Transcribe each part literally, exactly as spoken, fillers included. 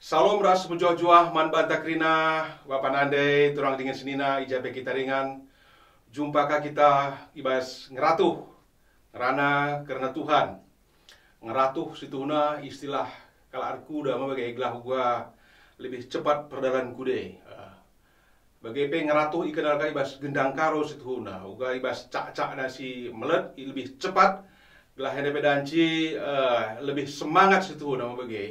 Salam ras mejuah-juah man banta kerina, bapa nande, turang dingen senina, i ja pe kita ringan. Jumpa ka kita i bas ngeratuh, ngerana kerna Tuhan. Ngeratuh situhuna istilah kalak erkuda me bage gelah uga lebih cepat perdalanenku e. Ah. Bage pe ngeratuh ikenalka i bas gendang Karo situhuna, uga i bas cakcakna si melet, i lebih cepat, gelah enda pe danci, eh, lebih semangat situhuna me bage.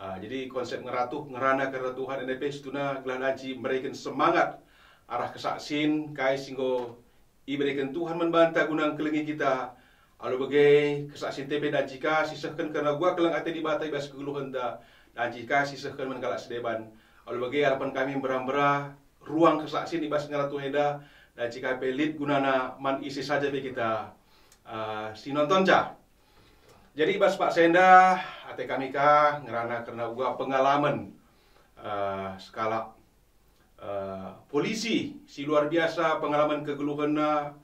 Ah, jadi konsep ngeratuh, ngerana kerna Tuhan enda pe situhuna gelah danci mereken semangat arah kesaksin kai si enggo ibereken Tuhan man banta guna ngkelengi kita. Alu bage, kesaksin e pe danci ka sisehken kerna uga keleng ate Dibata i bas kegeluhenta, danci ka sisehken man kalak si deban. Alu bage, arapen kami mbera-mbera ruang kesaksin i bas ngeratuh enda, danci ka pe lit gunana man ise saja pe kita, eh, si nontonca. Jadi i bas paksa enda, ate kami ka ngerana kerna uga pengalamen, eh, sekalak eh, polisi si luar biasa pengalaman kegeluhenna,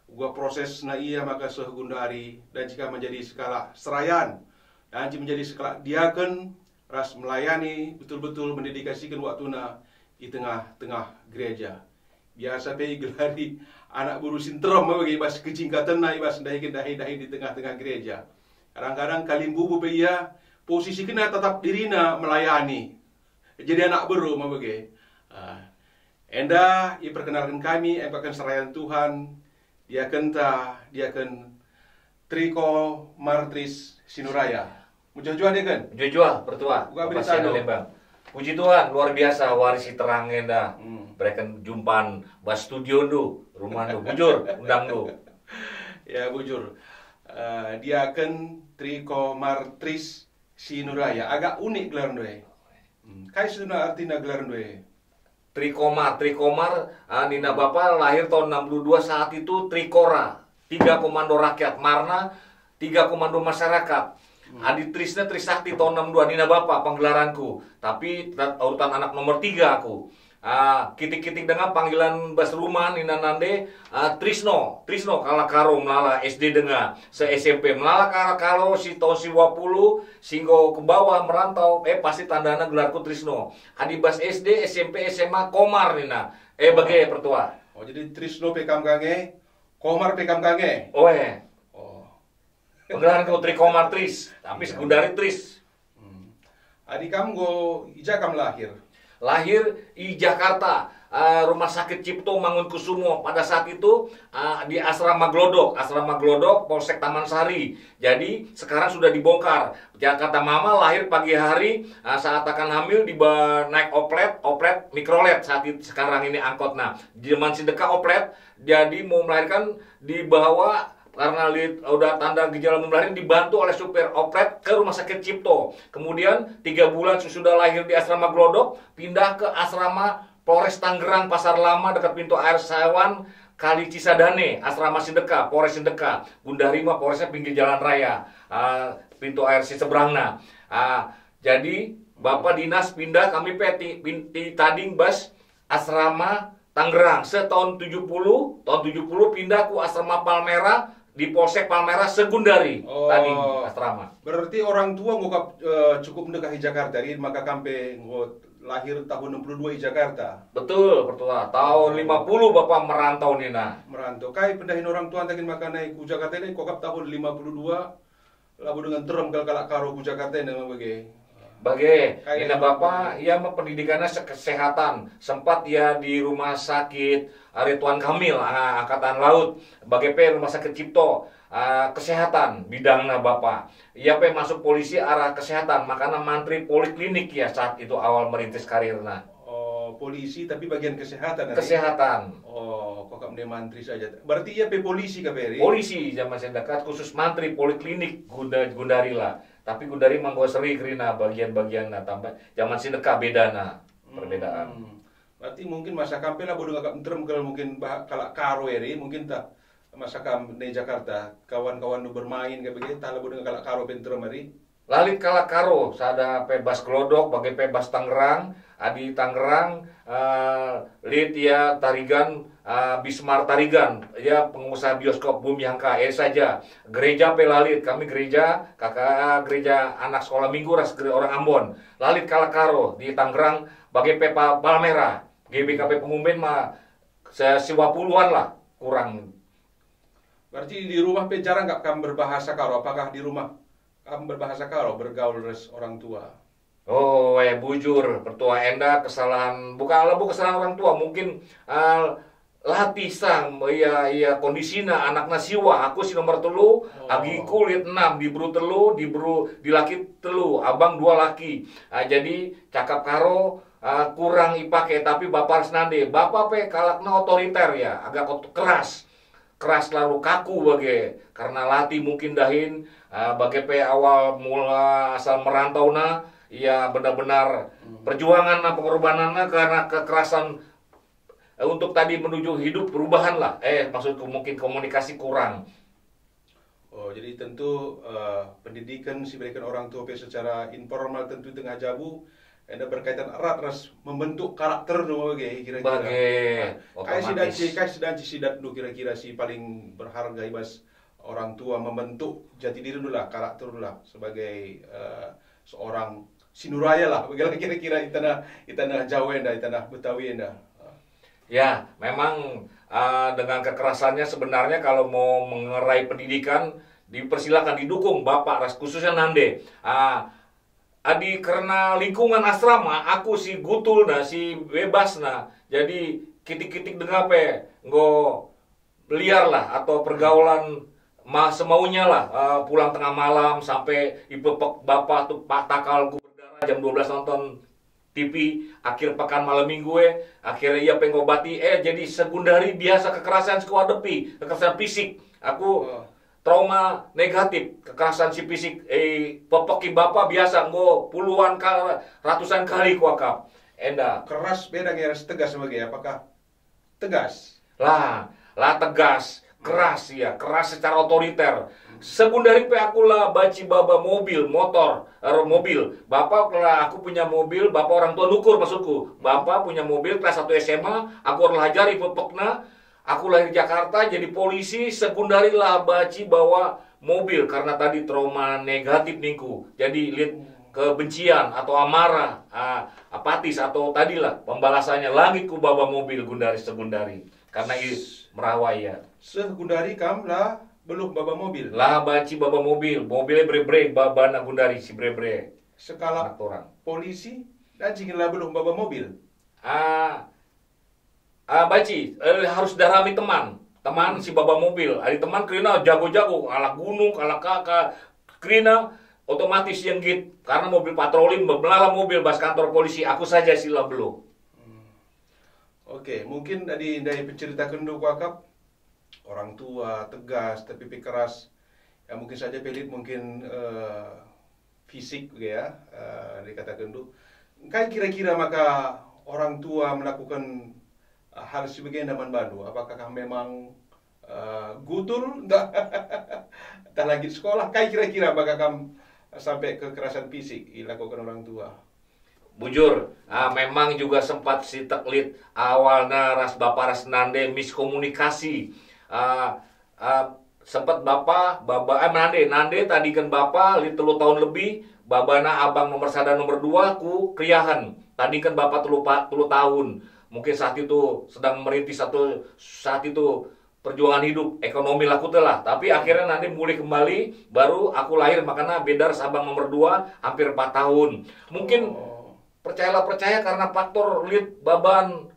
uga prosesna ia maka seh gundari, dan jika menjadi sekalak serayan, dan jika menjadi sekalak diaken, ras melayani betul-betul mendedikasikan waktuna i tengah-tengah gereja. Biasa pe igelari anak beru si nterem bagi bas kejingkatenna i bas ndahiken dahi-dahi di tengah-tengah gereja. Kadang-kadang kalimbubu pe ia posisikenna tetap dirina melayani. Jadi anak beru me bage. Ah, enda iperkenalken kami, iperkenalken serayan Tuhan, diakenta, diaken Triko Martris Sinuraya. Mejuah-juah diaken? Mejuah-juah, pertua. Uga Bapa berita Siana lu. Lembang. Puji Tuhan, luar biasa wari si terang enda. Hmm. Bereken jumpan bas studiondu, rumahndu. Bujur, undangndu. Ya, bujur. Eh, diaken Triko Martris Sinuraya, agak unik gelarndu e. Hmm, kai sebenarna artina gelarndu e? Trikomar, Trikomar, ah, nina bapa lahir tahun enam puluh dua, saat itu Trikora, tiga komando rakyat, Marna, tiga komando masyarakat. Hmm. Adi Trisna, Trisakti tahun enam dua, nina bapa penggelaranku. Tapi tet-, urutan anak nomor tiga aku. Ah, kitik-kitik denga panggilan bas rumah nina nande, ah, Trisno, Trisno kalak Karo melala S D denga, se S M P melala kalak Karo si tahun si dua puluh, si enggo ke bawah merantau, eh, pasti tandana gelarku Trisno. Adi bas S D, S M P, S M A, Komar nina. Eh, bage pertua. Oh, jadi Trisno pe kam ka nge, Komar pe kam ka nge? Oe. Oh. Penggelarku Tri Komar Tris, tapi ya. Segundari Tris. Hmm. Adi kam enggo i ja kam lahir? Lahir i Jakarta, eh, Rumah Sakit Cipto Mangunkusumo. Pada saat itu, eh, di Asrama Glodok, Asrama Glodok, Polsek Taman Sari. Jadi, sekarang sudah dibongkar. Jakarta Mama lahir pagi hari, eh, saat akan hamil, diba-, naik oplet, oplet, mikrolet saat itu, sekarang ini angkotna. Zaman si deka oplet, jadi mau melahirkan dibawa karena lit, udah tanda gejala mau melahirkan, dibantu oleh supir oplet ke Rumah Sakit Cipto. Kemudian tiga bulan sesudah lahir di Asrama Glodok, pindah ke Asrama Polres Tangerang Pasar Lama dekat pintu air Sawan Kali Cisadane, Asrama Sindeka, Polres Sindeka, Gundari mah Polresnya pinggir jalan raya, ah, pintu air si seberangna. Ah, jadi Bapak Dinas pindah kami pe ti, pin-, ti tading bas Asrama Tangerang. Setahun tujuh puluh, tahun tujuh puluh pindah ku Asrama Palmera di Polsek Palmera Segundari. Oh. Tading asrama. Berarti orang tua enggo kap, eh, cukup ndekah i Jakarta, adi maka kam pe enggo lahir tahun enam puluh dua i Jakarta. Betul, pertua. Tahun lima puluh Bapak merantau nina. Merantau. Kai pendahin orang tua ntakin maka nai ku Jakarta ini kok kap tahun lima puluh dua, labo denga nterem kal kalak Karo ku Jakarta ini me bage. Bage, kai nina nina Bapak, ia me pendidikannya se-, kesehatan. Sempat ia di rumah sakit Rituan Kamil, ah, Angkatan Laut. Bage pe rumah sakit Cipto, ah, kesehatan, bidangna Bapak. Ia pe masuk polisi arah kesehatan, makana mantri poliklinik ia saat itu awal merintis karirna. Oh, polisi tapi bagian kesehatan, ari? Kesehatan. Oh, kok kam mantri saja. Berarti ia pe polisi ka pe, ari? Polisi zaman saya dekat khusus mantri poliklinik Gunda-, Gundari lah. Tapi Gundari mah enggo seri kerina bagian-bagianna tambah zaman si deka bedana, perbedaan. Hmm. Berarti mungkin masa kam pe labo denga kap nterem kal mungkin bah-, kalak Karo eri, mungkin tah masa kam nai Jakarta, kawan-kawanndu bermain kai bage, tah labo denga kalak Karo pe nterem eri? La lit kalak Karo, sada pe bas Glodok, bage pe bas Tangerang. Adi Tangerang, eh, lit ia Tarigan, eh, Bismar Tarigan, ia pengusaha bioskop Bumi Hangka, e saja. Gereja pe la lit, kami gereja, K K A, gereja anak sekolah minggu ras gere-, orang Ambon. La lit kalak Karo di Tangerang, bage pe pa-, Palmera, G B K P Pengumben ma se-, siwa puluhan lah, kurang. Berarti di rumah pe jarang nggak kam berbahasa Karo? Apakah di rumah kam berbahasa Karo, bergaul ras orang tua? Oh, eh, bujur, pertua enda kesalahan, bukan labo kesalahan orang tua, mungkin, ah, latih sang, ia, ia kondisina, anakna siwa, aku si nomor telu, Oh. Agi kulit enam, diberu telu, diberu, dilaki telu, abang dua laki. Ah, jadi cakap Karo, ah, kurang ipake, tapi bapa ras nande, bapa pe kalakna otoriter ya, agak ot-, keras. Keras lalu kaku bage, karena latih mungkin dahin, ah, bage pe awal mula asal merantau na, ia benar-benar Hmm. perjuangan na pengorbanan na karena kekerasan, eh, untuk tadi menuju hidup perubahan lah. Eh, maksudku mungkin komunikasi kurang. Oh, jadi tentu, eh, pendidikan si berikan orang tua pe secara informal tentu tengah jabu, enda berkaitan erat ras membentuk karakter ndu bage kira-kira. Bage, Nah, kai si otomatis. Danci, kai si danci sidatndu kira-kira si paling berharga i bas orang tua membentuk jati dirindu lah, karakterndu lah sebagai, eh, seorang sinuraya lah, bagaimana kira-kira i tanah, i tanah Jawa enda, i tanah Betawi enda. Ya, memang, eh, dengan kekerasannya sebenarnya kalau mau mengerai pendidikan, dipersilakan, didukung Bapak ras khususnya Nande. Ah, adi kerna lingkungan asrama, aku si gutul na, si bebas na. Jadi kitik-kitik denga pe enggo liar lah atau pergaulan ma-, semaunya lah, eh, pulang tengah malam sampai ipepek bapa tu pak takal ku berdarah jam dua belas nonton T V akhir pekan malam minggu eh, akhirnya ia pe enggo bati eh, jadi segundari biasa kekerasan si kuadepi, kekerasan fisik. Aku Oh. trauma negatif, kekerasan si fisik, eh, pepeki bapa biasa enggo puluhan kali, ratusan kali kuakap. Enda. Keras beda nge ras tegas bage, apakah tegas? La, la tegas, keras ia, keras secara otoriter. Segundari pe aku la banci baba mobil, motor, er, mobil. Bapa la aku punya mobil, bapa orang tua nukur maksudku. Bapa punya mobil kelas satu S M A, aku erlahajari pepekna. Aku lahir Jakarta, jadi polisi, segundari la banci bawa mobil karena tadi trauma negatif ningku. Jadi lit kebencian atau amarah, ah, apatis atau tadilah pembalasannya langit ku baba mobil gundari segundari. Karena i merawai ya. Seh gundari kam la beluh baba mobil. La banci baba mobil, mobilnya bre-bre babana gundari si bre-bre. Sekalak Anak orang. polisi, dan cikin la beluh baba mobil. Ah, ah, banci, eh, harus darami teman. Teman si baba mobil. Adi teman kerina jago-jago, kalak gunung, kalak kaka, kerina otomatis ia nggit. Karena mobil patroli, melala mobil bas kantor polisi, aku saja si la beluh. Hmm. Oke, mungkin adi ndai penceritaken dulu kuakap, orang tua tegas, tapi pe keras. Ya, mungkin saja pe lit mungkin, eh, fisik, ya, eh, dikatakan tu. Engkai kira-kira maka orang tua melakukan, eh, hal si bagenda man bandu? Apakah memang, eh, gutul? Entah, entah lagi sekolah. Kai kira-kira maka kam sampai kekerasan fisik dilakukan orang tua? Bujur, ah, memang juga sempat si teklit awalna ras bapa ras nande miskomunikasi. Ah, ah, sempat bapa, baba, eh, nande, nande tadingken bapa lit telu tahun lebih, babana abang nomor sada nomor dua ku Kriahen. Tadingken bapa telu pa-, telu tahun. Mungkin saat itu sedang merintis atau saat itu perjuangan hidup, ekonomi laku telah. Tapi akhirnya nanti mulih kembali, baru aku lahir, makanya beda ras abang nomor dua hampir empat tahun. Mungkin Oh. percayalah percaya karena faktor lit baban,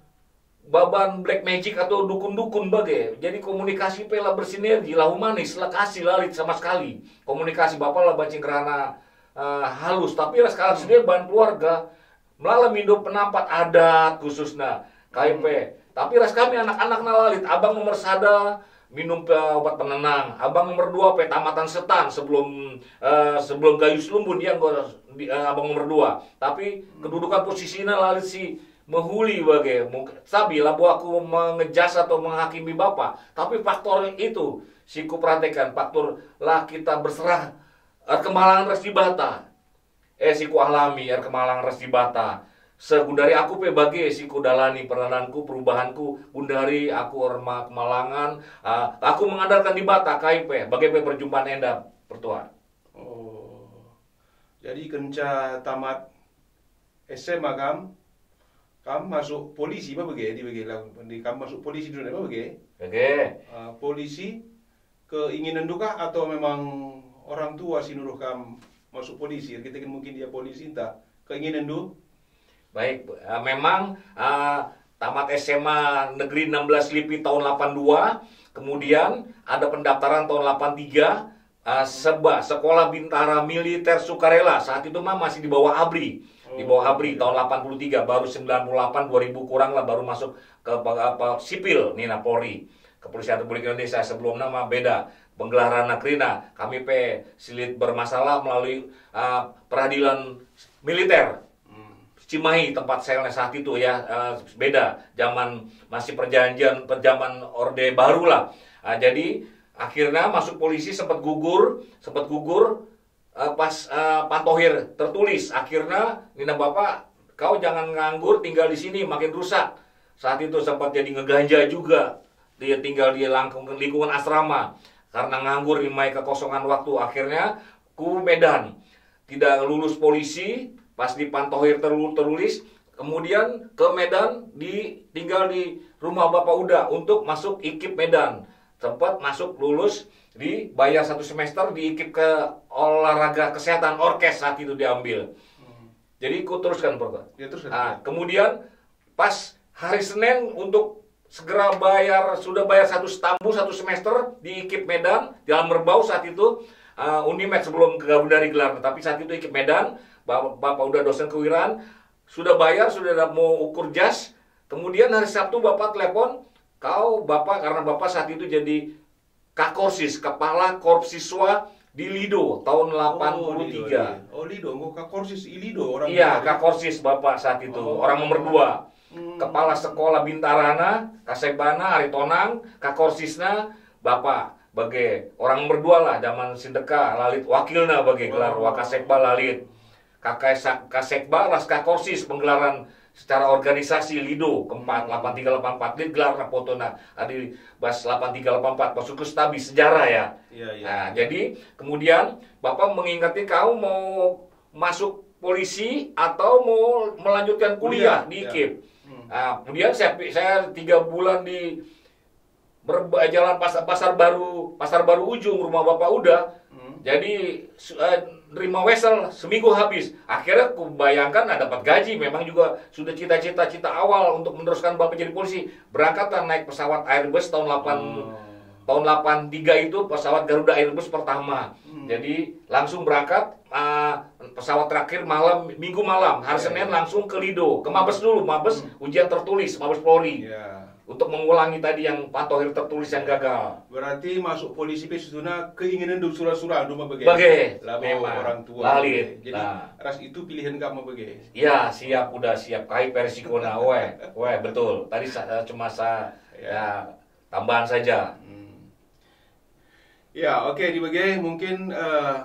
baban black magic atau dukun-dukun bage. Jadi komunikasi pe la bersinergi, la humanis, la kasih, la lit sama sekali. Komunikasi bapa la banci ngerana, eh, halus, tapi ras kalak Hmm. sendiri bahan keluarga, melala mindo penampat adat khususna, kai Hmm. pe. Tapi ras kami anak-anak na la lit, abang nomor sada minum pe obat penenang, abang nomor dua pe tamatan setan sebelum, eh, sebelum gayus lumbun dia enggo di, eh, abang nomor dua. Tapi Hmm. kedudukan posisina la lit si mehuli bage. Mungkin, sabi labo aku mengejas atau menghakimi bapa, tapi faktor itu si kuperhatikan, faktor la kita berserah Erkemalangen ras Dibata. Eh, si kualami erkemalangen ras Dibata. Segundari aku pe bage si kudalani perdalanenku, perubahanku, gundari aku erma-, kemalangen, ah, aku mengandalkan Dibata kai pe, bage pe perjumpaan enda, Pertua. Oh. Jadi kenca tamat S M A kam, kam masuk polisi apa bage? Di bage lah, di kam masuk polisi dulu apa bage? Bage. Ah, polisi keinginenndu kah atau memang orang tua si nuruh kam masuk polisi? Erkiteken mungkin dia polisi, entah keinginenndu? Baik, eh, memang, eh, tamat S M A Negeri enam belas Lipi tahun delapan dua, kemudian ada pendaftaran tahun delapan tiga, eh, seba, Sekolah Bintara Militer Sukarela, saat itu mah masih di bawah ABRI. Di bawah ABRI, tahun delapan puluh tiga, baru sembilan puluh delapan, dua ribu kurang lah baru masuk ke pe-, apa, sipil nina Polri. Kepolisian Republik Indonesia sebelumnya mah beda penggelaran kerina. Kami pe silit bermasalah melalui, eh, peradilan militer. Hmm. Cimahi tempat selnya saat itu ya, eh, beda zaman masih perjanjian, zaman Orde Baru lah. Ah, jadi akhirnya masuk polisi sempat gugur, sempat gugur, eh, pas, eh, Pantohir tertulis. Akhirnya nina bapak, "Kau jangan nganggur, tinggal di sini, makin rusak." Saat itu sempat jadi ngeganja juga. Dia tinggal di langkung-, lingkungan asrama. Karena nganggur, nimai kekosongan waktu. Akhirnya ku Medan. Tidak lulus polisi, pas di Pantohir terlu-, tertulis. Kemudian ke Medan, di, tinggal di rumah Bapak Uda untuk masuk ikip Medan. Sempat masuk lulus, dibayar satu semester, diikip ke olahraga kesehatan, orkes saat itu diambil. Hmm. Jadi ku teruskan, Pak. Ya, teruskan. Ah, ya. Kemudian pas hari Senin untuk segera bayar, sudah bayar satu stambu, satu semester di ikip Medan, di Alam Merbau saat itu, ah, Unimed sebelum kegabung dari gelar, tapi saat itu ikip Medan, Bapak, Bapak Uda dosen kewiran, sudah bayar, sudah ada mau ukur jas. Kemudian hari Sabtu Bapak telepon, kau Bapak, karena Bapak saat itu jadi Kakorsis, Kepala Korps Siswa di Lido tahun delapan puluh tiga. Oh, Lido, Lido. Oh, Lido, enggo Kakorsis i Lido orang Iya, Lido. Kakorsis Bapak saat itu, Oh. orang nomor dua. Hmm. Kepala Sekolah Bintarana, Kasebana, Aritonang, Kakorsisna, Bapak, bage orang nomor dua lah, zaman Sindeka, lalit wakilna bage gelar Oh. Wakasekba lalit. Kakai sa-, Kasekba ras Kakorsis penggelaran secara organisasi Lido keempat, Hmm. delapan tiga delapan empat, lit gelarna fotona. Adi bas delapan tiga delapan empat, masuk ke stabi sejarah ya. Iya, iya. Nah, jadi kemudian Bapak mengingati kau mau masuk polisi atau mau melanjutkan kuliah Kuliah, di iya. ikip. Hmm. Nah, kemudian saya, saya tiga bulan di Merba-, jalan Pas-, Pasar Baru, Pasar Baru Ujung, rumah Bapak Uda. Hmm. Jadi, su-, eh, nerima wesel seminggu habis. Akhirnya kubayangkan, nah, dapat gaji. Memang juga sudah cita-cita, cita awal untuk meneruskan Bapak jadi polisi. Berangkatlah naik pesawat Airbus tahun delapan, Oh. tahun delapan tiga itu, pesawat Garuda Airbus pertama. Hmm. Jadi, langsung berangkat, ah, pesawat terakhir malam, Minggu malam. Hari Ya, Senin ya. langsung ke Lido, ke Mabes dulu, Mabes Hmm. ujian tertulis, Mabes Polri. Ya. Untuk mengulangi tadi yang Pak Tohir tertulis yang gagal. Berarti masuk polisi pe situhuna keinginenndu sura-sura ndu me bage. Bage, Labo memang. orang tua Lalit. bage. Jadi Nah. ras itu pilihan kamu bage. Ya, siap, udah siap. Kai pe risikona, weh. Weh, betul. Tadi sa-, cuma sa-, Ya. ya, tambahan saja. Hmm. Ya, oke, di bage mungkin, eh,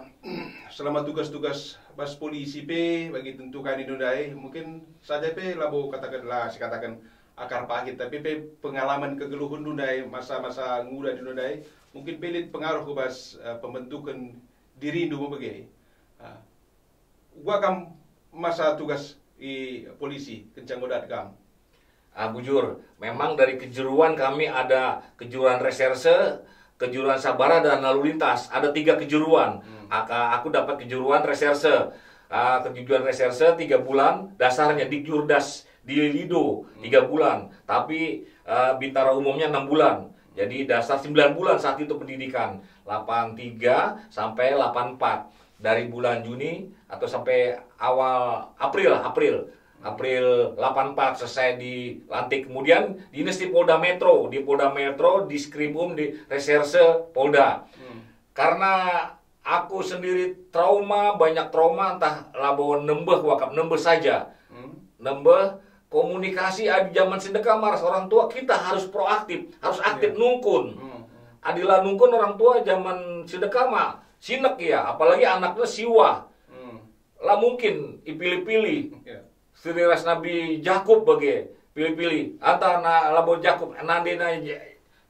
selama tugas-tugas bas polisi pe bagi tentu kai di ndai, mungkin saja pe labo katakanlah, sikataken akar pagit, tapi pe pengalaman kegeluhen ndai masa-masa nguda di ndai, mungkin pe lit pengaruh ku bas, eh, pembentuken dirindu me bage. Ah. Uga kam masa tugas i polisi, kenca ngodat kam? Ah, bujur, memang dari kejuruan kami ada kejuruan reserse, kejuruan sabara, dan lalu lintas. Ada tiga kejuruan. Hmm. Aka-, aku dapat kejuruan reserse. Ah, kejuruan reserse tiga bulan, dasarnya Dikjurdas di Lido, Hmm. tiga bulan. Tapi, eh, Bintara umumnya enam bulan. Jadi dasar sembilan bulan saat itu pendidikan. Delapan tiga sampai delapan empat. Dari bulan Juni atau sampai awal April, April. April delapan empat selesai dilantik. Kemudian dinas di Polda Metro, di Polda Metro, di Skrimum, di Reserse Polda. Hmm. Karena aku sendiri trauma, banyak trauma, entah labo nembeh wakap, nembeh saja. Hmm. Nembeh komunikasi adi zaman sindeka maras orang tua, kita harus proaktif, harus aktif Iya. nungkun. Hmm, hmm. Adila nungkun orang tua zaman sindeka mah, Sinek ia, apalagi anakna siwah. Hmm. La mungkin ipilih-pilih. Ya. Seri ras Nabi Jakup bage, pilih-pilih. Antah na labo Jakup, nande na,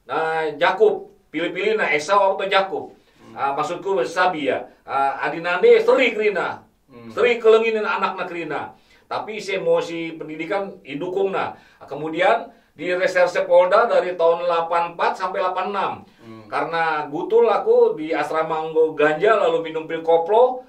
na Jakup, pilih-pilih na Esau atau Jakup. Hmm. Ah, maksudku sabi ya. Ah, adi nande seri kerina. Hmm. Seri kelenginen anakna kerina. Tapi ise mo si pendidikan idukungna. Kemudian di Reserse Polda dari tahun delapan empat sampai delapan enam. Hmm. Karena gutul aku di asrama enggo ganja lalu minum pil koplo.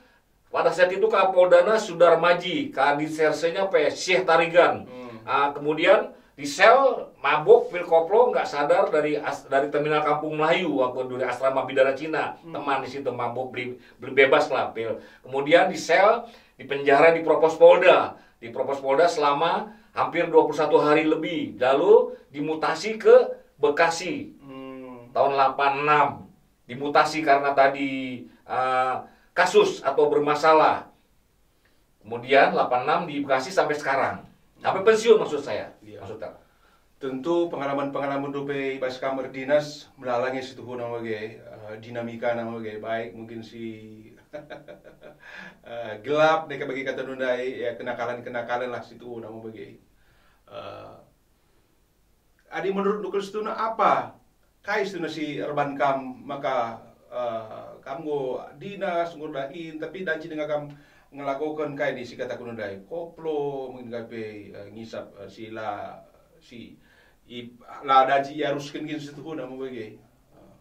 Pada saat itu Kapoldana Sudar Maji, Kadit Sersenya pe Syekh Tarigan. Hmm. Ah, kemudian di sel mabuk pil koplo nggak sadar dari as-, dari terminal Kampung Melayu, aku dari asrama Bidara Cina, hmm, teman di situ mabuk beli, beli bebas lah pil. Kemudian di sel, di penjara, di Propos Polda, di Propos Polda selama hampir dua puluh satu hari lebih, lalu dimutasi ke Bekasi. Hmm. Tahun delapan enam dimutasi karena tadi, eh, kasus atau bermasalah. Kemudian delapan enam di Bekasi sampai sekarang. Sampai pensiun maksud saya. Iya. Maksudnya. Tentu pengalaman-pengalaman dope i bas kam erdinas melala nge situhuna bage, eh, dinamikana bage, baik mungkin si, eh, gelap deka bagi kata ndai, ya, kenakalan-kenakalan lah situhuna bage. Eh, adi menurut ndu kal situhuna apa? Kai situhuna si erban kam maka, eh, kam enggo dinas, enggo dahin, tapi danci denga kam ngelakoken kai ni si kataku ndai? Koplo, mungkin kai pe, eh, ngisap, eh, si la, si, i, la danci iarusken kin situhuna me bage. Eh,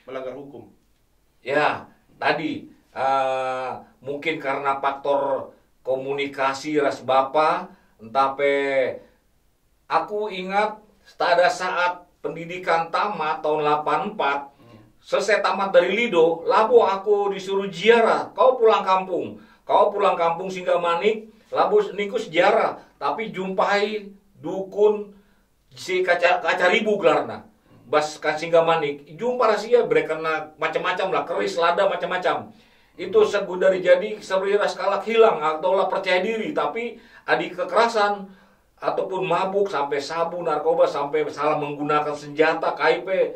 melanggar hukum. Ya, tadi, eh, mungkin karena faktor komunikasi ras bapa, entah pe aku ingat pada saat pendidikan tamat tahun delapan empat, hmm, selesai tamat dari Lido, labo aku disuruh ziarah, kau pulang kampung, kau pulang kampung Singgamanik, labo niku ziarah, tapi jumpai dukun si Kaca, Kacaribu gelarna. Bas ka Singgamanik, jumpa ras ia, berekenna macam-macam lah, keris, lada, macam-macam. Itu segudari jadi seri ras kalak hilang atau la percaya diri, tapi adi kekerasan ataupun mabuk sampai sabu, narkoba, sampai salah menggunakan senjata, kai pe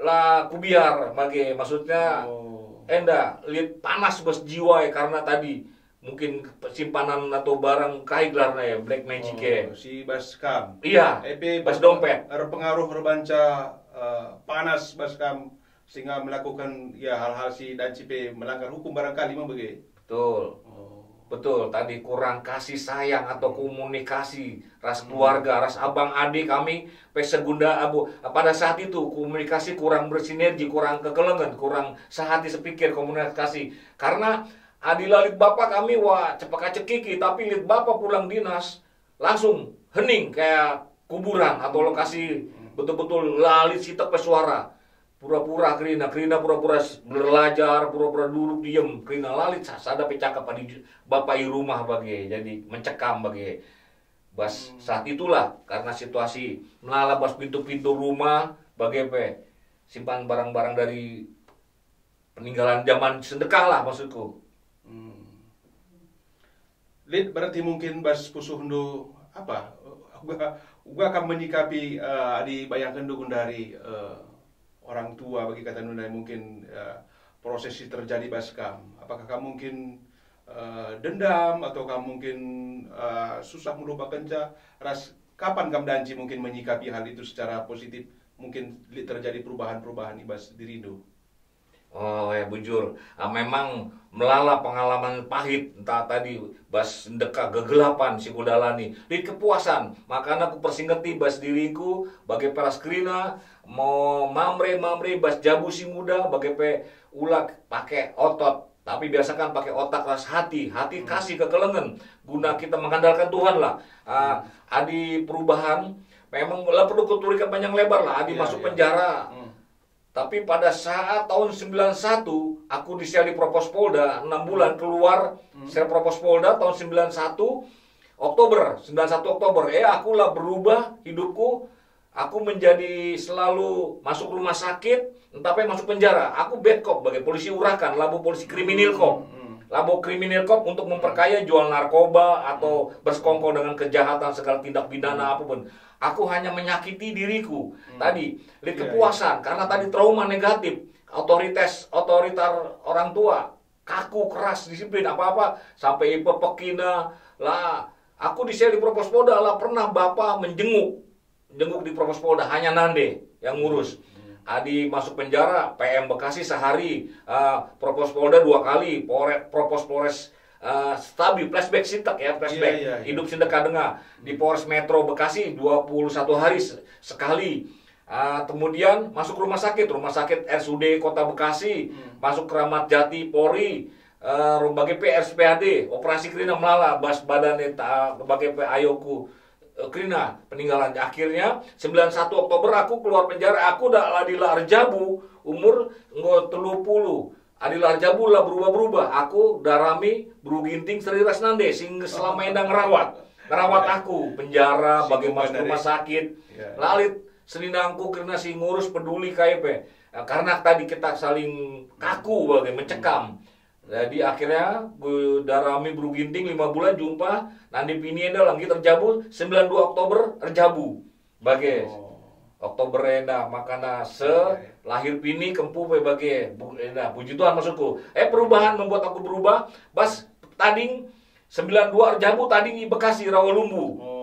la kubiar bage. Maksudnya, oh, enda, lit panas bas jiwa e karena tadi mungkin simpanan atau barang kai gelarna ya, black magic e. Oh, si bas kam. Iya, e pe bas dompet. Erpengaruh erbanca, eh, panas bas kam sehingga melakukan, ya, hal-hal si dan si pe melanggar hukum barangkali me bage. Betul. Oh. Betul, tadi kurang kasih sayang atau komunikasi ras, hmm, keluarga, ras abang ade kami pe segunda abu. Pada saat itu komunikasi kurang bersinergi, kurang kekelengen, kurang sehati sepikir komunikasi. Karena adi la lit bapa kami, wah, cepaka-cekiki, tapi lit bapa pulang dinas, langsung hening kayak kuburan atau lokasi betul-betul la lit sitek pe suara. Pura-pura kerina, kerina pura-pura s-, belajar, pura-pura duduk diem, kerina la lit sa-, sada pe cakap adi ju-, bapa i rumah bage, jadi mencekam bage. Bas, hmm, saat itulah, karena situasi melala bas pintu-pintu rumah, bage pe, simpan barang-barang dari peninggalan zaman sendekah lah maksudku. Hmm. Lit, berarti mungkin bas pusuhndu, apa, uga, uga kam menyikapi, eh, adi bayangkenndu gundari, eh, orang tua bagi kata ndai mungkin, eh, proses si terjadi bas kam. Apakah kam mungkin, eh, dendam atau kam mungkin, eh, susah melupakenca? Ras kapan kam danci mungkin menyikapi hal itu secara positif? Mungkin lit terjadi perubahan-perubahan i bas dirindu. Oh ya, bujur. Ah, memang melala pengalaman pahit, entah tadi bas ndeka kegelapan si kudalani. Lit kepuasan, makana kupersingeti bas diriku bage pe ras kerina, mo mamre-mamre bas jabu si nguda, bage pe ula pake otot, tapi biasakan pake otak ras hati, hati, hmm, kasih kekelengen, guna kita mengandalkan Tuhan lah. Ah, hmm, adi perubahan, memang la perlu kuturikan panjang lebar lah, adi, iya, masuk, iya, penjara. Hmm. Tapi pada saat tahun sembilan satu, aku di sel di Propos Polda, enam bulan keluar, hmm, sel Propos Polda tahun sembilan satu, Oktober, sembilan satu Oktober. Eh, aku lah berubah hidupku. Aku menjadi selalu masuk rumah sakit, entah pe masuk penjara. Aku bad cop bage, polisi urakan, labo polisi kriminal cop. Hmm, hmm. Labo kriminal kop untuk memperkaya, jual narkoba atau bersekongkol dengan kejahatan, segala tindak pidana apapun. Aku hanya menyakiti diriku. Tadi, lit kepuasan karena tadi trauma negatif, otoritas, otoriter orang tua, kaku, keras, disiplin, apa-apa sampai ipepekina lah. Aku di sel di Propos Polda lah pernah bapa menjenguk, jenguk di Propos Polda, hanya nande yang ngurus. Adi masuk penjara, P M Bekasi sehari, eh, Propos Polda dua kali, Pore-, Propos Polres, eh, Stabi, flashback sitek ya, flashback. Iya, iya, iya. Hidup si ndeka denga. Di Polres Metro Bekasi dua puluh satu hari se-, sekali. Ah, kemudian masuk rumah sakit, rumah sakit R S U D Kota Bekasi, masuk Keramat Jati Polri, eh, bage pe R S P A D, operasi kerina melala, bas badan eta, bage pe ayoku, eh, kerina peninggalan. Akhirnya, sembilan satu Oktober aku keluar penjara, aku da adi la erjabu, umur enggo telu puluh. Adi la erjabu la berubah-berubah, aku darami Beru Ginting, Seri ras nande, sing selama enda ngerawat. Ngerawat aku, penjara, bage masuk rumah sakit. Lalit seninangku kerina si ngurus, peduli kai pe. Nah, karena tadi kita saling kaku bage, mencekam. Jadi akhirnya, bu-, darami Beru Ginting lima bulan jumpa, nande pini enda la nggit erjabu, sembilan dua Oktober erjabu. Bage. Oktober enda, makana se lahir pini kempu pe bage. Bu-, enda, puji Tuhan maksudku. Eh, perubahan membuat aku berubah, bas tading sembilan dua erjabu tading i Bekasi, Rawalumbu.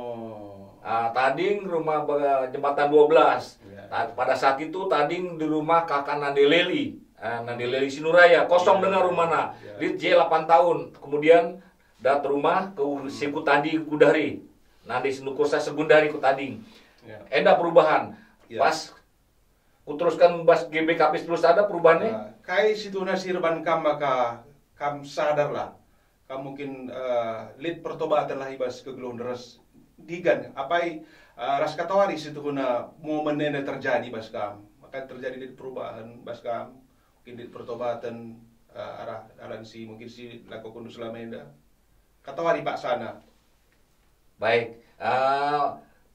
Ah, tading rumah be-, jembatan dua belas. Ta-, pada saat itu tading di rumah kakak Nande Leli. Ah, Nande Leli Sinuraya, kosong denga rumahna. Lit je delapan tahun. Kemudian dat rumah ke u-, si ku tadi ku dari. Nande Sinukursa Segundari ku tading. Enda perubahan. Pas kuteruskan bas G B K P terus ada perubahannya. Nah, kai situhuna si erban kam maka kam sadar lah. Kam mungkin, eh, lit pertobaten lah i bas kegeluhen ras digan. Apai, eh, ras katawari situhuna momen enda terjadi bas kam. Maka terjadi lit perubahan bas kam. Mungkin lit pertobaten, eh, arah dalan si mungkin si lakoken selama enda. Katawari paksana. Baik, eh,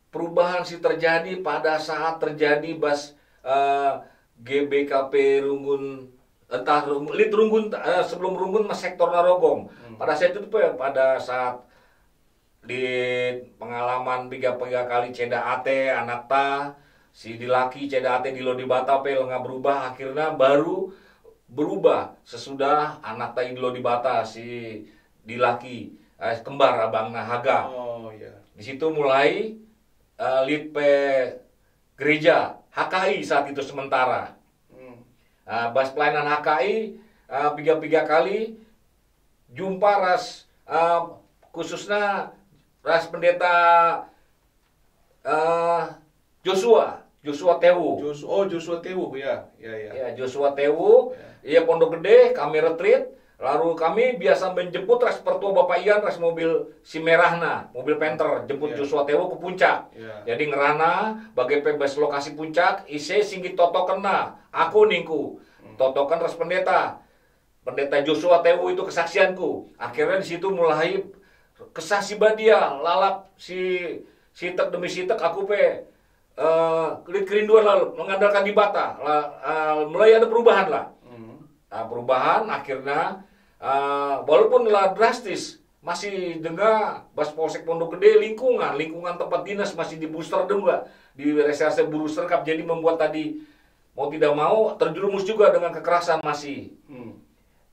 perubahan si terjadi pada saat terjadi bas, eh, G B K P Runggun, entah Runggun, lit Runggun, eh, sebelum Runggun mas sektor Narogong. Pada saat itu pe, pada saat di pengalaman piga-piga kali ceda ate anakta, si dilaki ceda ate dilo Dibata pe langa berubah, akhirnya baru berubah sesudah anakta idilo Dibata si dilaki, eh, kembar abangna Haga. Oh, iya. Di situ mulai, eh, lit pe gereja H K I saat itu sementara. Ah, bas pelayanan H K I, ah, piga-piga kali jumpa ras, ah, khususnya ras pendeta, ah, Joshua, Joshua Tewu. Jos-, oh, Joshua Tewu, ya, ya, ya. Ya, Joshua Tewu, ia Pondok Gede, kami retreat, lalu kami biasa menjemput ras pertua Bapak Ian ras mobil si merahna, mobil Panther, jemput Joshua Tewu ke puncak. Jadi ngerana, bage pe bas lokasi puncak, ise si nggit totokenna, aku ningku, totoken ras pendeta. Pendeta Joshua Tewu itu kesaksianku. Akhirnya di situ mulai Kesah Si Badia, lalap si sitek demi sitek aku pe, eh, lit kerinduan lalu mengandalkan Dibata. La, eh, mulai ada perubahan lah. Ah, perubahan akhirnya, eh, walaupun lah drastis, masih denga bas Polsek Pondok Gede lingkungan, lingkungan tempat dinas masih di Booster juga, di Reserse Booster Cup. Jadi membuat tadi mau tidak mau terjerumus juga dengan kekerasan masih.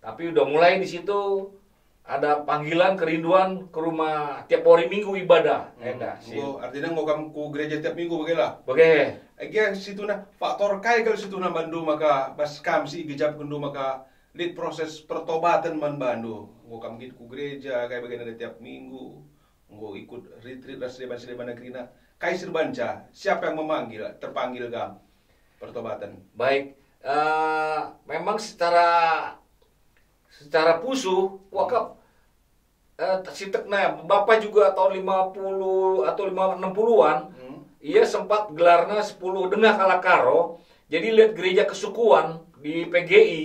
Tapi udah mulai di situ ada panggilan kerinduan ke rumah tiap hari Minggu ibadah. Enda, si. Enggo, artinya enggo kam ku gereja tiap minggu bage lah? Bage. Ege situhuna faktor kai kal situhuna bandu maka bas kam si igejapkenndu maka lit proses pertobaten man bandu? Enggo kam nggit ku gereja kai bage nande tiap minggu? Enggo ikut retreat ras deban-deban kerina? Kai si erbanca? Siapa yang memanggil, terpanggil kam pertobaten? Baik, eh, memang secara secara pusuh, wakaf, eh, sitekna, bapa juga tahun lima puluh atau lima, enam puluhan, ia sempat gelarna sepuluh denga kalak Karo. Jadi lihat gereja kesukuan di P G I,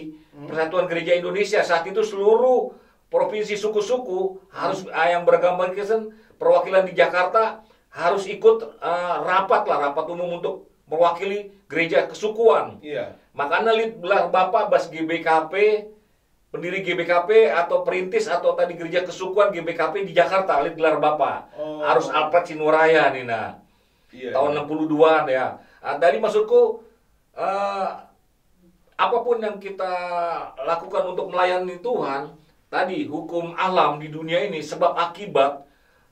Persatuan Gereja Indonesia, saat itu seluruh provinsi suku-suku harus, ah, yang beragama Kristen, perwakilan di Jakarta harus ikut, eh, rapat lah, rapat umum untuk mewakili gereja kesukuan. Iya. Makanya lit gelar bapa bas G B K P, pendiri G B K P atau perintis atau tadi gereja kesukuan G B K P di Jakarta, lit gelar bapa. Oh. Arus Alfred Sinuaraya nina. Iya, tahun iya. enam puluh dua ya. Ah, tadi maksudku, eh, apapun yang kita lakukan untuk melayani Tuhan, tadi hukum alam di dunia ini, sebab akibat,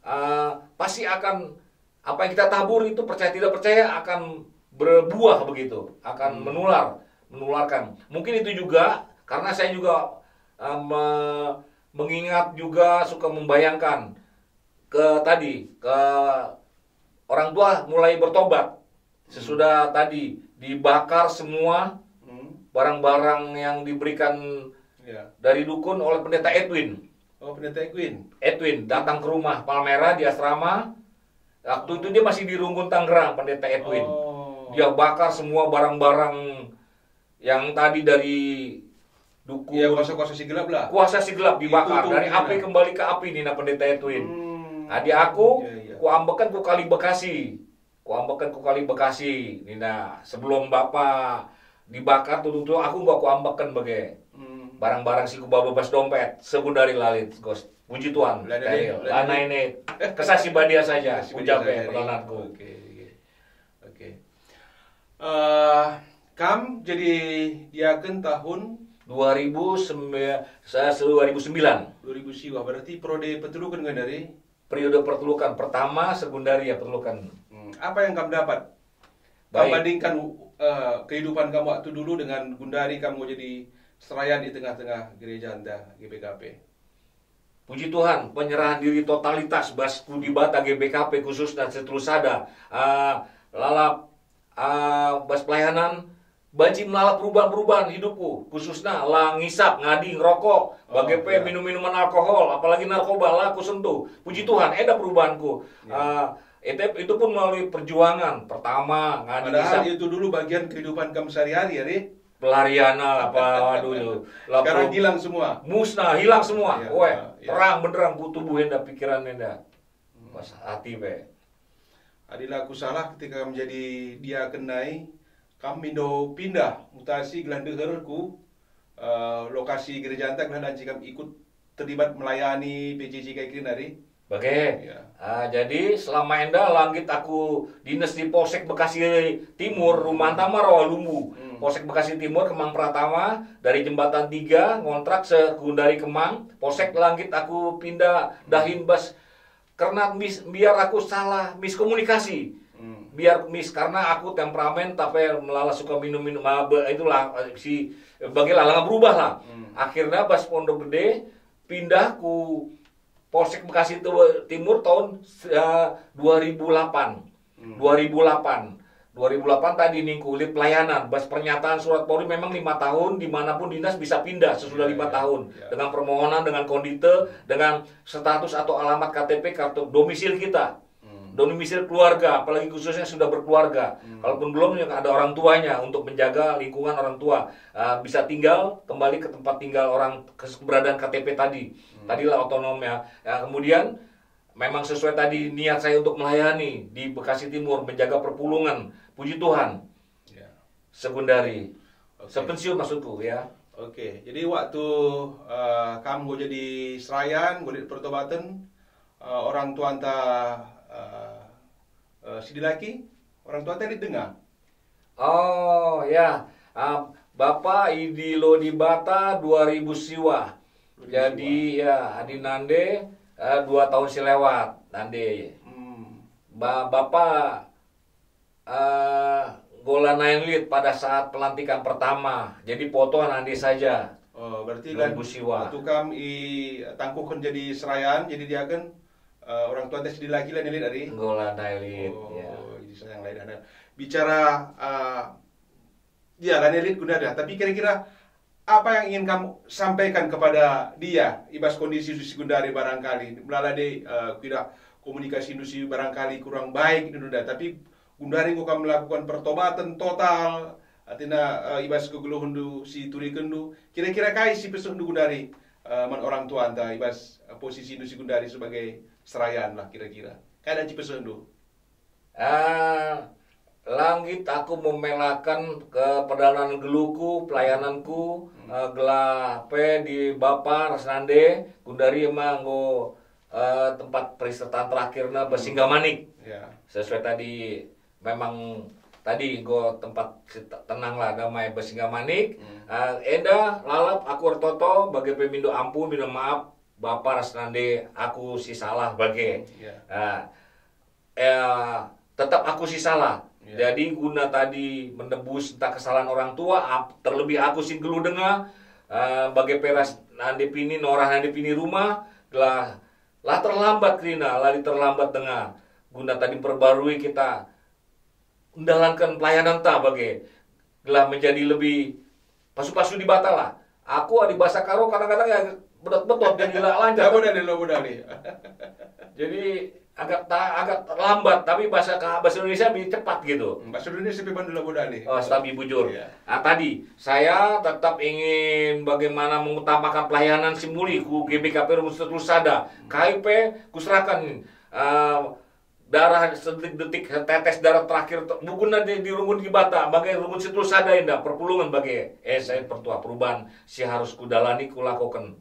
eh, pasti akan, apa yang kita tabur itu, percaya tidak percaya, akan berbuah begitu, akan Hmm. menular, menularkan. Mungkin itu juga karena saya juga, eh, me-, mengingat juga, suka membayangkan ke tadi, ke orang tua mulai bertobat. Sesudah tadi dibakar semua Hmm. barang-barang yang diberikan Ya. dari dukun oleh Pendeta Edwin. Oh, Pendeta Edwin. Edwin datang ke rumah Palmera di asrama. Waktu itu dia masih di Runggun, Tangerang, Pendeta Edwin. Oh. Dia bakar semua barang-barang yang tadi dari dukun. Ya, kuasa-kuasa si gelap lah. Kuasa si gelap dibakar. Itu tuh, dari api kembali ke api, nina Pendeta Edwin. Hmm. Adi aku, Iya, iya. kuambeken ku Kali Bekasi. Kuambeken ku Kali Bekasi, nina, sebelum bapa dibakar tuh, tuh aku nggak kuambeken bage. Hmm. Barang-barang si kubawa bas dompet, segundari la lit, Gos. Puji Tuhan, La lit, Steril. La lit. Lanai lit. Kesah si badia saja, Kesah si badia ucap saja, ya, ya. Perkenalanku. Oke, oke. Oke. Eh, kam jadi diaken tahun? Dua ribu sembilan, saya dua ribu sembilan. Dua ribu siwa, berarti periode peteluken kan dari? Periode perteluken, pertama, sekundari ya, perteluken. Hmm, apa yang kam dapat? Kam Baik. bandingkan, eh, kehidupan kamu waktu dulu dengan gundari kamu jadi serayan di tengah-tengah gereja enda, G B K P. Puji Tuhan, penyerahan diri totalitas bas ku Dibata, G B K P khususna, si terus sada, ah, lalap, ah, bas pelayanan, banci melala perubahan-perubahan hidupku, khususna la ngisap, ngadi, ngerokok, Oh, bage pe iya. minum-minuman alkohol, apalagi narkoba, la kusentuh. Puji Tuhan, enda perubahanku. Iya. Ah, itu, itu pun melalui perjuangan. Pertama, ngadi, Padahal ngisap. itu dulu bagian kehidupan kamu sehari-hari, ya, Ri? Pelarian lah, apa, waduh, yo. Sekarang Lapor hilang semua. Musnah, hilang semua. Iya, Weh, iya. terang benderang ku tubuh enda, pikiran enda. Hmm. Pas hati pe. Adila aku salah, ketika menjadi diaken nai, kam mindo pindah mutasi gelah ndeher ku, eh, lokasi gerejanta gelah banci kam ikut terlibat melayani P J J kai kerina, Ri? Bage. Ya. Ah, jadi selama enda la nggit aku dines di Polsek Bekasi Timur, rumahna ma Rawalumbu. Hmm. Polsek Bekasi Timur, Kemang Pratama, dari Jembatan Tiga, ngontrak sekundari Kemang, Polsek la nggit aku pindah dahin bas kerna mis-, biar aku salah miskomunikasi. Hmm. Biar mis, karena aku temperamen, tapi melala suka minum-minum, ah, be-, itulah, eh, si, eh, bage la, la berubah lah. Hmm. Akhirnya bas Pondok Gede, pindah ku Polsek Bekasi Timur tahun, eh, dua ribu delapan. Hmm. Dua ribu delapan. Dua ribu delapan tadi ningku lit pelayanan. Bas pernyataan surat Polri memang lima tahun, dimanapun dinas bisa pindah sesudah Ya, lima ya, tahun. ya. Dengan permohonan, dengan kondite, dengan status atau alamat K T P, kartu domisil kita. Hmm. Domisil keluarga, apalagi khususnya sudah berkeluarga. Hmm. Kalaupun belum, yang ada orang tuanya untuk menjaga lingkungan orang tua. Ah, bisa tinggal kembali ke tempat tinggal orang, ke keberadaan K T P tadi. Hmm. Tadilah otonom ya. Ya, kemudian memang sesuai tadi niat saya untuk melayani di Bekasi Timur, menjaga perpulungan. Puji Tuhan. Ya. Sekundari. Oke. Sepensiun maksudku, ya. Oke, jadi waktu, eh, kam enggo jadi serayan, enggo lit pertobaten, eh, orang tuanta, eh, eh, si dilaki, orang tuanta lit denga? Oh, ya. Ah, Bapa idilo Dibata dua ribu siwa. Dua ribu siwa. Jadi, ya, adi nande, eh, dua tahun si lewat, nande. Hmm. Ba-, Bapa, eh, enggo lanai lit pada saat pelantikan pertama. Jadi, foto nande saja. Oh, berarti dua ribu siwa. Waktu kam itangkuhken jadi serayan, jadi diaken, eh, orang tuanta si dilaki lanai lit, ari? Enggo lanai lit, Oh, ya. jadi serayan lanai. Bicara, eh, Ya, lanai lit gundari, tapi kira-kira apa yang ingin kamu sampaikan kepada dia i bas kondisi si gundari barangkali? Melala dei, eh, kuidah komunikasindu si barangkali kurang baik, nunda, tapi gundari enggo kam melakukan pertobaten total, artina, eh, i bas kegeluhenndu si turikenndu. Kira-kira kai si pesendu gundari, eh, man orang tuanta i bas, eh, posisindu si gundari sebagai serayan lah kira-kira? Kai dan si pesendu? Ah, Langgit aku memelaken ke perdalan geluhku, pelayananku, eh, gelah pe di bapa ras nande, gundari ma enggo, eh, tempat peristirahatan terakhirna Besinggamanik. Ya. Sesuai tadi, memang tadi enggo tempat si te-, tenang lah, damai Besinggamanik. Hmm. Eh, enda lalap aku ertoto, bage pe mindo ampun, mindo maaf, bapa ras nande aku si salah bage. Ya. Ah, eh, tetap aku si salah. Ya. Jadi guna tadi menebus entah kesalahan orang tua, ap-, terlebih aku si nggeluh denga, eh, bage pe ras nande pini, norah nande pini rumah, gelah la terlambat kerina, la terlambat denga. Guna tadi mperbarui kita ndalanken pelayananta bage, gelah menjadi lebih pasu-pasu Dibata lah. Aku adi bahasa Karo kadang-kadang ya betot-betot, jadi la lancar. Labo dali, labo dali. Jadi agak ta-, agak lambat, tapi bahasa ka-, bahasa Indonesia lebih cepat gitu. Hmm, bahasa Indonesia lebih bantu labo dali. Oh, stabi bujur. Iya. Ah, tadi, saya tetap ingin bagaimana mengutamakan pelayanan si muli ku G B K P Rumus Terus Sada. Hmm. Kai pe kuserahkan, eh, darah sedetik-detik, tetes darah terakhir te-, bukuna di, di runggun Dibata, bage runggun si terus sada enda, perpulungen bage. Eh, saya pertua perubahan si harus kudalani, kulakoken.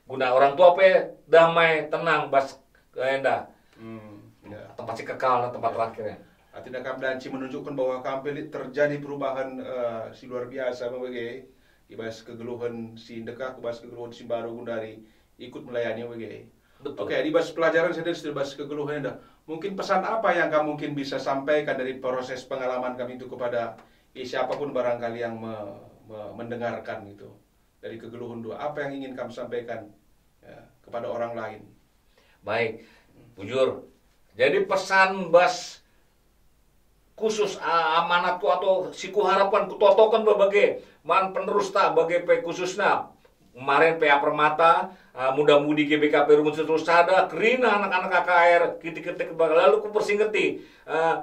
Guna orang tua pe damai, tenang, bas, eh, enda. Hmm, ya. Tempat si kekal, tempat Ya. terakhir, ya. Artinya kam banci menunjukkan bahwa kam pe lit terjadi perubahan, eh, si luar biasa, bage, i bas kegeluhen si ndekah, ku bas kegeluhen si mbaru gundari ikut melayani, bage. Betul. Oke, di bas pelajaran saya dari bas kegeluhen dah. Mungkin pesan apa yang kamu mungkin bisa sampaikan dari proses pengalaman kami itu kepada, eh, siapapun barangkali yang me-, me-, mendengarkan itu dari kegeluhen dua. Apa yang ingin kamu sampaikan, ya, kepada orang lain? Baik, bujur. Jadi pesan bas khusus, a-, amanatku atau si kuharapkan kutotoken bage man penerusta bage pe khususna kemarin P A Permata, a, muda-mudi G B K P Rumus Terus Sada, kerina anak-anak K K R, kitik-kitik, lalu kupersingeti, a,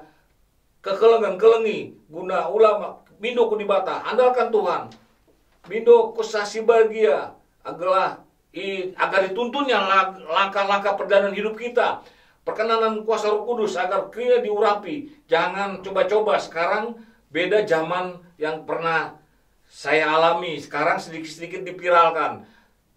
kekelengen, kelengi guna ulama, mindo ku Dibata, andalkan Tuhan, mindo kesah si bahagia, agelah i-, agar dituntunnya la-, langkah-langkah perjalanan hidup kita, perkenanan kuasa Roh Kudus agar kita diurapi. Jangan coba-coba sekarang, beda zaman yang pernah saya alami, sekarang sedikit-sedikit dipiralkan.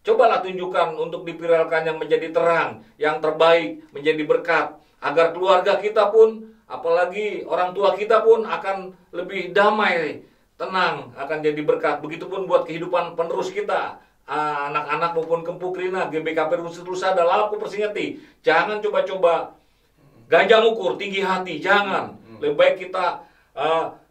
Cobalah tunjukkan untuk dipiralkan yang menjadi terang, yang terbaik, menjadi berkat, agar keluarga kita pun, apalagi orang tua kita pun akan lebih damai, tenang, akan jadi berkat. Begitupun buat kehidupan penerus kita, ah, anak-anak maupun kempu kerina, G B K P Rumus Terus Sada, lalap kupersingeti. Jangan coba-coba gajah ngukur, tinggi hati, jangan. Hmm. Lebih baik kita, ah,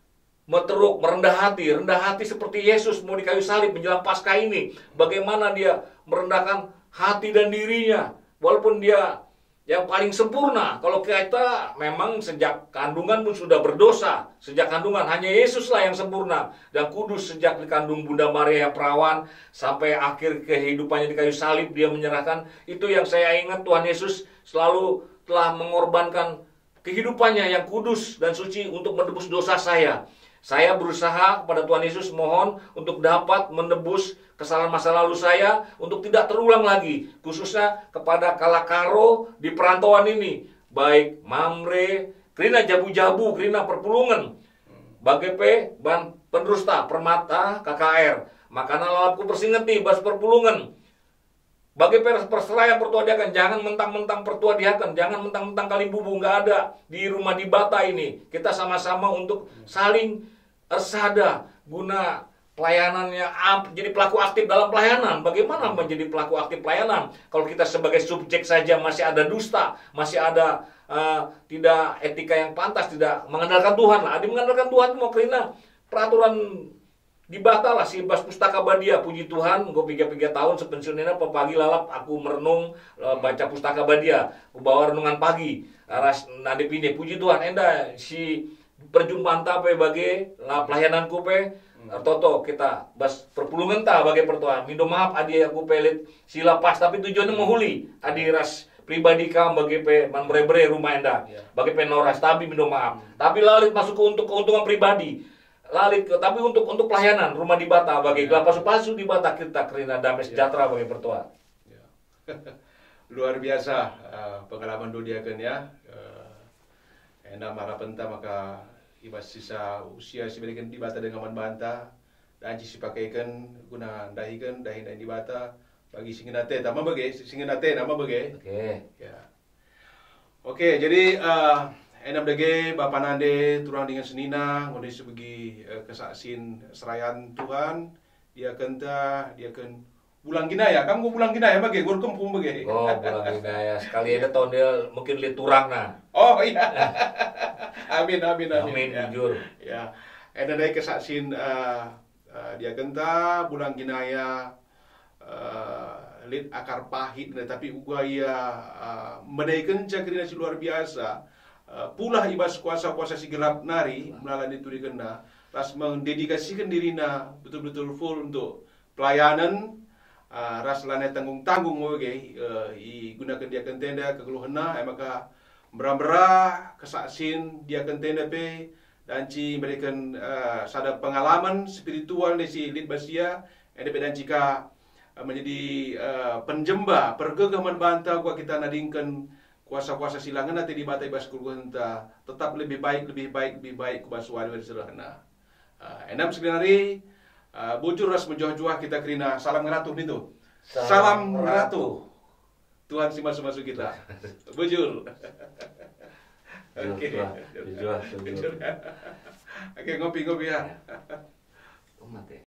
meteruk, merendah hati, rendah hati seperti Yesus mau di kayu salib menjelang Paskah ini. Bagaimana dia merendahkan hati dan dirinya, walaupun dia yang paling sempurna. Kalau kita memang sejak kandungan pun sudah berdosa, sejak kandungan hanya Yesuslah yang sempurna dan kudus sejak dikandung Bunda Maria yang perawan sampai akhir kehidupannya di kayu salib, dia menyerahkan. Itu yang saya ingat, Tuhan Yesus selalu telah mengorbankan kehidupannya yang kudus dan suci untuk menebus dosa saya. Saya berusaha kepada Tuhan Yesus, mohon untuk dapat menebus kesalahan masa lalu saya, untuk tidak terulang lagi, khususnya kepada kalak Karo di perantauan ini, baik Mamre, kerina jabu-jabu, kerina perpulungen, bage pe ban penerusta Permata K K R. Makana lalap kupersingeti bas perpulungen. Bage pe ras perseraian pertua diaken, jangan mentang-mentang pertua diaken, jangan mentang-mentang kalimbubu, nggak ada di rumah Dibata ini. Kita sama-sama untuk saling ersada guna pelayanannya, ap-, jadi pelaku aktif dalam pelayanan. Bagaimana menjadi pelaku aktif pelayanan kalau kita sebagai subjek saja, masih ada dusta, masih ada, eh, tidak etika yang pantas, tidak mengandalkan Tuhan lah. Adi mengandalkan Tuhan mau kerina peraturan Dibata lah si bas Pustaka Badia. Puji Tuhan, enggo piga-piga tahun sepensiun enda, pepagi lalap aku merenung, eh, baca Pustaka Badia. Kubawa renungan pagi, eh, ras nande pine. Puji Tuhan, enda si perjumpanta pe bage, la pelayananku pe, ertoto kita bas perpulungenta bage pertua. Mindo maaf adi aku pe lit si la pas, tapi tujuanna mehuli. Adi ras pribadi kam bage pe man bere-bere rumah enda. Ya. Bage pe noras, tapi mindo maaf. Tapi la lit masuk ke untuk keuntungan pribadi. La lit ke, tapi untuk, untuk pelayanan rumah Dibata bagi, ya, gelah pasu-pasu Dibata kita kerina damai, ya, sejahtera bagi pertua. Ya. Luar biasa, eh, pengalaman Dodiaken ya. Eh, enda marapenta maka i bas sisa usia si ibereken Dibata denga man banta, dan si sipakeken guna ndahiken dahin-dahin Dibata bagi si ngena ateta, ma bage, si ngena atena, ma bage. Oke. Ya. Oke, jadi, eh, enda dage bapa nande, turang dingen senina, nggo si begi, eh, kesaksin serayan Tuhan, diakenta, diaken Bulang Ginaya, kam enggo Bulang Ginaya bage, gor kempung bage. Oh, Bulang Ginaya. Sekali enda tahun dia mungkin lit turang nah. Oh, iya. Amin, amin, amin. Amin, ya. Bujur. Ya. Enda dai kesaksin, eh, eh, diakenta, Bulang Ginaya, eh, lit akar pahit, nah, tapi uga ia, eh, mendaikenca kerina si luar biasa, eh, pulah i bas kuasa-kuasa si gelap nari, melala iturikenna, ras mendedikasiken dirina betul-betul full untuk pelayanen, ah, ras lanai tanggung-tanggung bage, eh, igunaken diakenta enda kegeluhenna, e maka mbera-mbera kesaksin diakenta enda pe, danci mereken, eh, sada pengalaman spiritual nai si lit bas ia, enda pe danci ka, eh, menjadi, eh, penjemba, pergegeh man banta uga kita nadingken kuasa-kuasa si la ngena ate Dibata i bas kegeluhenta tetap lebih baik, lebih baik, lebih baik ku bas wari-wari si rehna. Ah, enda me segenari, ah, bujur ras mejuah-juah kita kerina. Salam ngeratuh nintu. Salam Salam ngeratuh. Tuhan si masu-masu kita. Bujur. Bujur, Oke. Tuhan. Bujur, bujur. Bujur. Oke, ngopi-ngopi ya. Ya. Oh, mate.